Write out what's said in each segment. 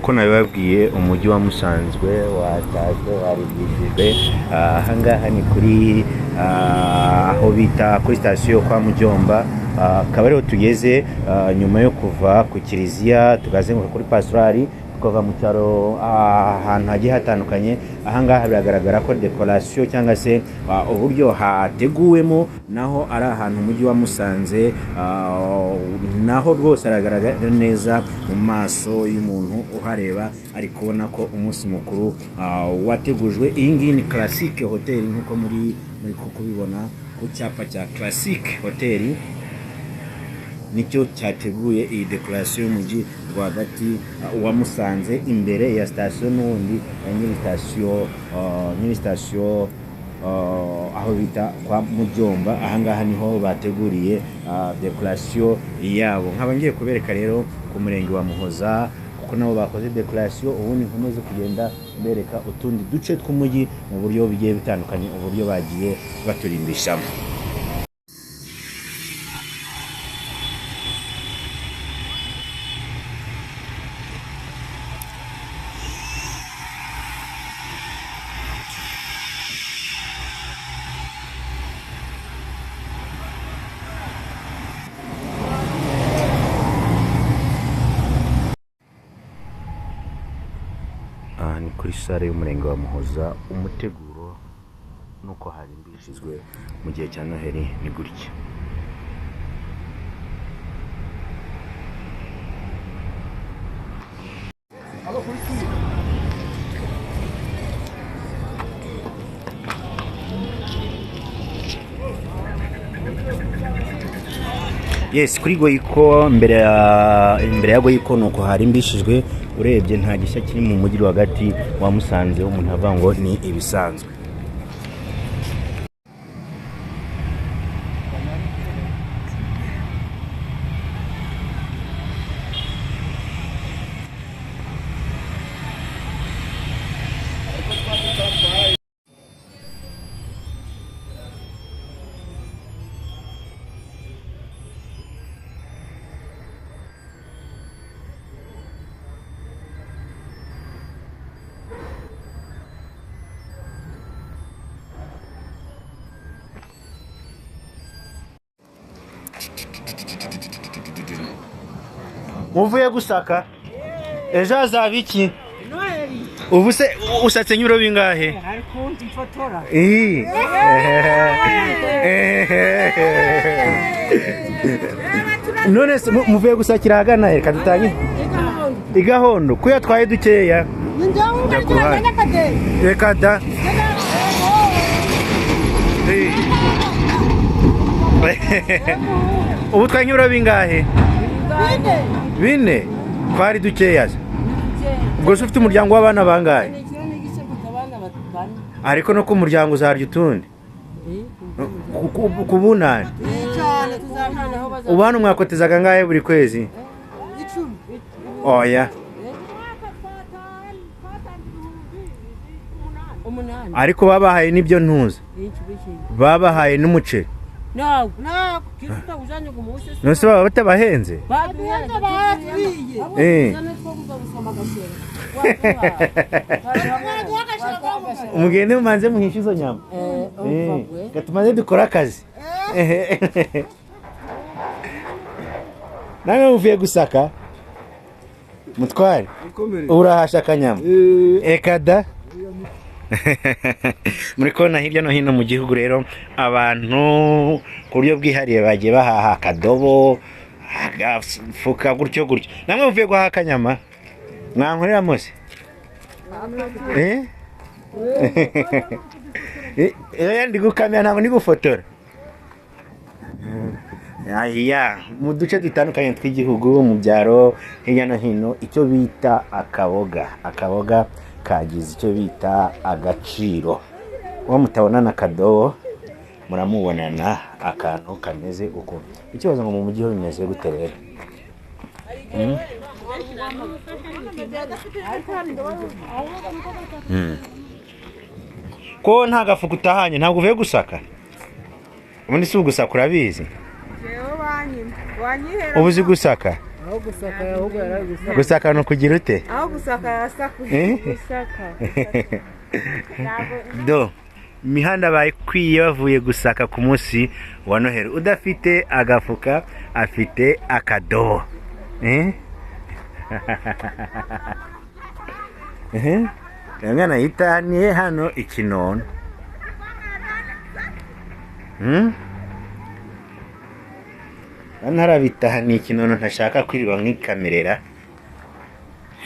Nk'uko nabibabwiye, umujyi wa Musanze watashywe, warigishijwe. Ahangaha ni kuri aho bita kuri sitasiyo kwa Mujyomba. Akaba ariho tugeze nyuma yo kuva ku kiliziya, tukazenguruka kuri pastorali, tukava mu cyaro ahantu hagiye hatandukanye. Ahangaha biragaragara ko dekorasiyo cyangwa se uburyo hateguwemo, naho ari ahantu umujyi wa Musanze, naho rwose haragaragara neza mu maso y'umuntu uhareba, ari kubona ko umunsi mukuru wategujwe. Iyi ngiyi ni Classic Hotel, nk'uko muri kubibona ku cyapa cya Classic Hotel, nicyo cyateguye iyi dekorasiyo y'umujyi rwagati wa Musanze, imbere ya sitasiyo n'ubundi ya nyiri sitasiyo, aho bita kwa Mujyomba. Ahangaha niho bateguriye dekorasiyo yabo. Nkaba ngiye kubereka rero ku murenge wa Muhoza, kuko nabo bakoze dekorasiyo. Ubundi nkomeze kugenda mbereka utundi duce tw'umujyi mu buryo bugiye butandukanye, uburyo bagiye baturimbishamo. Aha ni kuri sale y'umurenge wa Muhoza. Umuteguro nuko harimbishijwe mu gihe cya Noheli ni gutya. Yes, kuri Goyiko, imbere ya Goyiko nuko harimbishijwe. Urebye nta gishya kiri mu mujyi rwagati wa Musanze, umuntu avuga ngo ni ibisanzwe. Muvuye gusaka, ejo hazaba iki? Ubu se usatse nyuro bingahe? None se muvuye gusakira ahagana he? Reka dutangire igahondo kuyo twaye dukeya. Reka da. Ubu twaye nk'ibiro bingahe? Bine. Twari dukeya se. Ubwo se ufite umuryango w'abana bangahe? Ariko no ku muryango uzarya utundi ku bunani. Ubu hano mwakotezaga angahe buri kwezi? Oya, ariko babahaye n'ibyo ntuzi, babahaye n'umuceri. None baba batabahenze? Mugende mumanze muhishe izo nyama, gatumaze dukore akazi. Namwe muvuye gusaka, mutware, urahasha akanyama ekada. Muri kubona hirya no hino mu gihugu rero, abantu ku buryo bwihariye bagiye bahaha akadobo, agafuka, gutyo gutyo. Namwe muvuye guhaha akanyama, mwankorera mose? Ndi gukamera, ntabwo ndi gufotora. Mu duce dutandukanye tw'igihugu, mu byaro hirya no hino, icyo bita akaboga, akaboga kagize icyo bita agaciro. Uwo mutabonana akadobo, muramubonana akantu kameze uko. Ikibazo ngo mu mujyi ho bimeze gute rero? Ko nta gafuka utahanye, ntabwo uvuye gusaka? Ubundi si ugusaka, urabizi? Ubu uzi gusaka? Aho gusaka ahubwo yari gusaka. Gusaka ni ukugira ute? Aho gusaka yasakuye. Eh? Gusaka. Do imihanda bayikwiye bavuye gusaka ku munsi wa Noheli. Udafite agafuka afite akadobo. Eh? Eh? Uyu mwana yitaniye hano ikinono. Hmm? Hano harabitahaniye ikinono, ntashaka kwirirwa nkikamerera.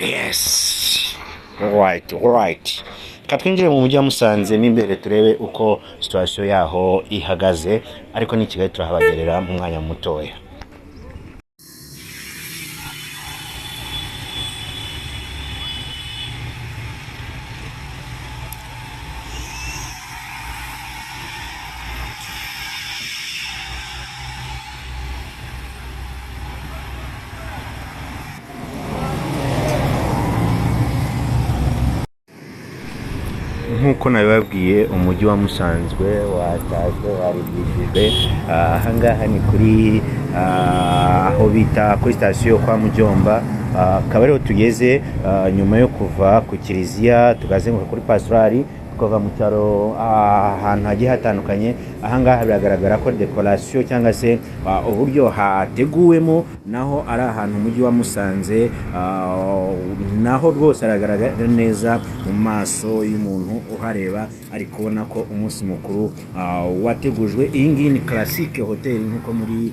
Yes, right, right. Reka twinjire mu mujyi wa Musanze mo imbere turebe uko situation yaho ihagaze, ariko ni Kigali turahabagerera mu mwanya mutoya. Nk'uko nabibabwiye, umujyi wa Musanzwe watashywe, warimbishijwe. Ahangaha ni kuri aho bita kuri sitasiyo kwa Mujomba. Akaba ariho tugeze nyuma yo kuva ku kiliziya tukazenguruka kuri pastorali, tukava mu cyaro ahantu hagiye hatandukanye. Ahangaha biragaragara ko dekorasiyo cyangwa se uburyo hateguwemo naho ari ahantu umujyi wa Musanze, naho rwose haragaragara neza mu maso y'umuntu uhareba, ari kubona ko umunsi mukuru wategujwe. Iyi ngiyi ni Classic Hotel, nk'uko muri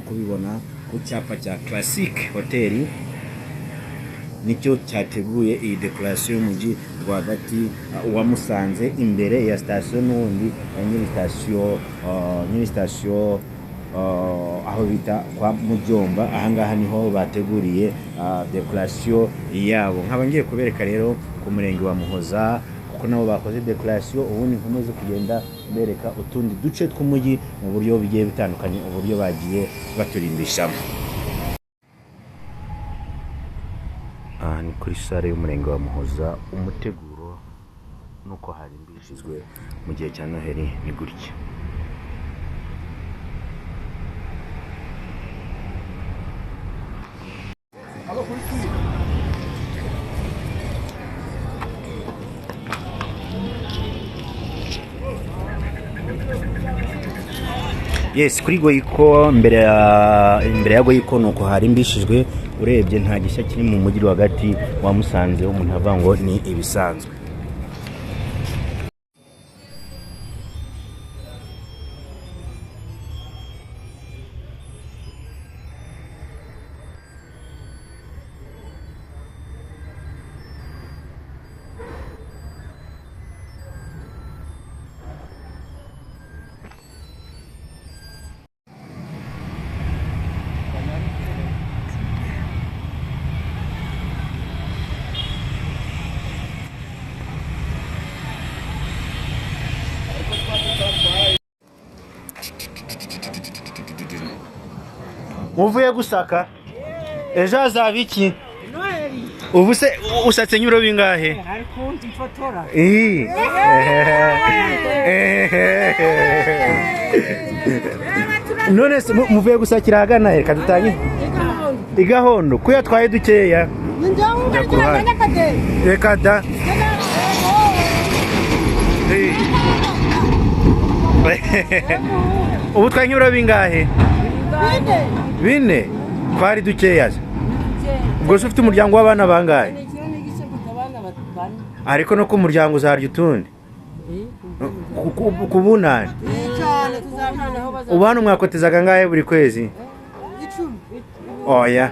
kubibona ku cyapa cya Classic Hotel, nicyo cyateguye iyi dekorasiyo y'umujyi rwagati wa Musanze, imbere ya sitasiyo n'ubundi ya nyiri sitasiyo, nyiri sitasiyo, aho bita kwa Mujomba. Ahangaha niho bateguriye dekorasiyo yabo. Nkaba ngiye kubereka rero ku murenge wa Muhoza, kuko nabo bakoze dekorasiyo. Ubundi nkomeze kugenda mbereka utundi duce tw'umujyi mu buryo bugiye butandukanye, uburyo bagiye baturimbishamo. Aha ni kuri sale y'umurenge wa Muhoza. Umuteguro nuko harimbishijwe mu gihe cya Noheli ni gutya. Yes, kuri Goyiko, imbere ya Goyiko nuko harimbishijwe. Urebye nta gishya kiri mu mujyi rwagati wa Musanze, umuntu avuga ngo ni ibisanzwe. Muvuye gusaka, ejo hazaba iki? Ubu se usatse nk'ibiro bingahe? Ii. None se muvuye gusakira ahagana he? Reka dutange igahondo ko yatwaye dukeya. Jya ku ruhande. Reka da. Ii. Ubu twaye nk'ibiro bingahe? Bine. Twari dukeya se. Ubwo se ufite umuryango w'abana bangahe? Ariko no ku muryango uzarya utundi ku bunani. Ubu hano mwakotezaga angahe buri kwezi? Oya,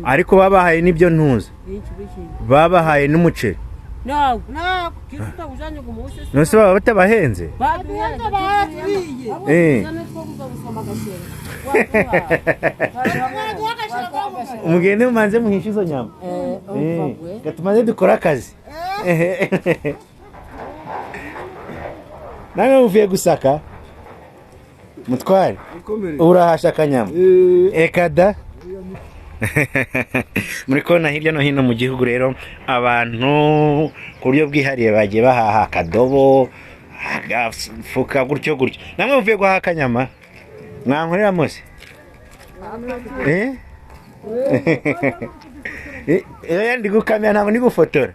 ariko babahaye n'ibyo ntuzi, babahaye n'umuceri. None baba batabahenze? Mugende mumanze muhishe izo nyama. Reka tumaze dukore akazi. Namwe muvuye gusaka, mutware, urahasha akanyama? Eka da. Muri kubona hirya no hino mu gihugu rero, abantu ku buryo bwihariye bagiye bahaha akadobo, agafuka, gutyo gutyo. Namwe muvuye guhaha akanyama? Mwankorera mose? Eh? Eh, ndi gukamera, ntabwo ndi gufotora.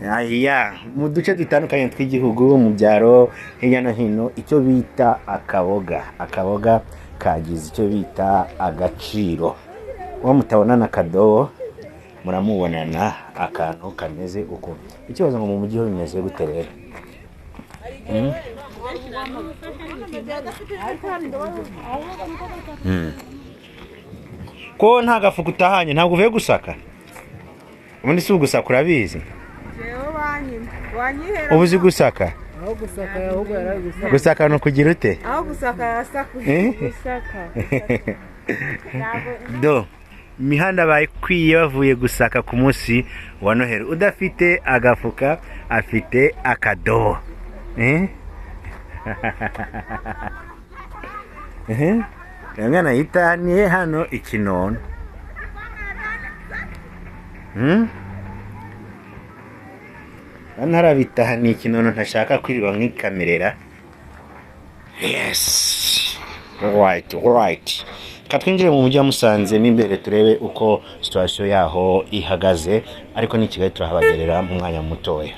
Aya, mu duce dutandukanye tw'igihugu, mu byaro hirya no hino, icyo bita akaboga, akaboga kagize icyo bita agaciro. Uwo mutabonana akadobo muramubonana akantu kameze uko. Ikibazo ngo mu mujyi ho bimeze gute rero? Ko nta gafuka utahanye, ntabwo uvuye gusaka? Ubundi si ugusaka, urabizi? Ubu uzi gusaka? Aho gusaka ahubwo yari ari gusaka. Gusaka ni ukugira ute? Aho gusaka yasakuye. Eh? Gusaka. Do imihanda bayikwiye bavuye gusaka ku munsi wa Noheli. Udafite agafuka afite akadobo. Eh? Eh? Uyu mwana yitaniye hano ikinono. Hmm? Hano harabitahaniye ikinono, ntashaka kwirirwa nkikamerera. Yes. Right, right. Reka twinjire mu mujyi wa Musanze mo imbere turebe uko situation yaho ihagaze, ariko ni Kigali turahabagerera mu mwanya mutoya.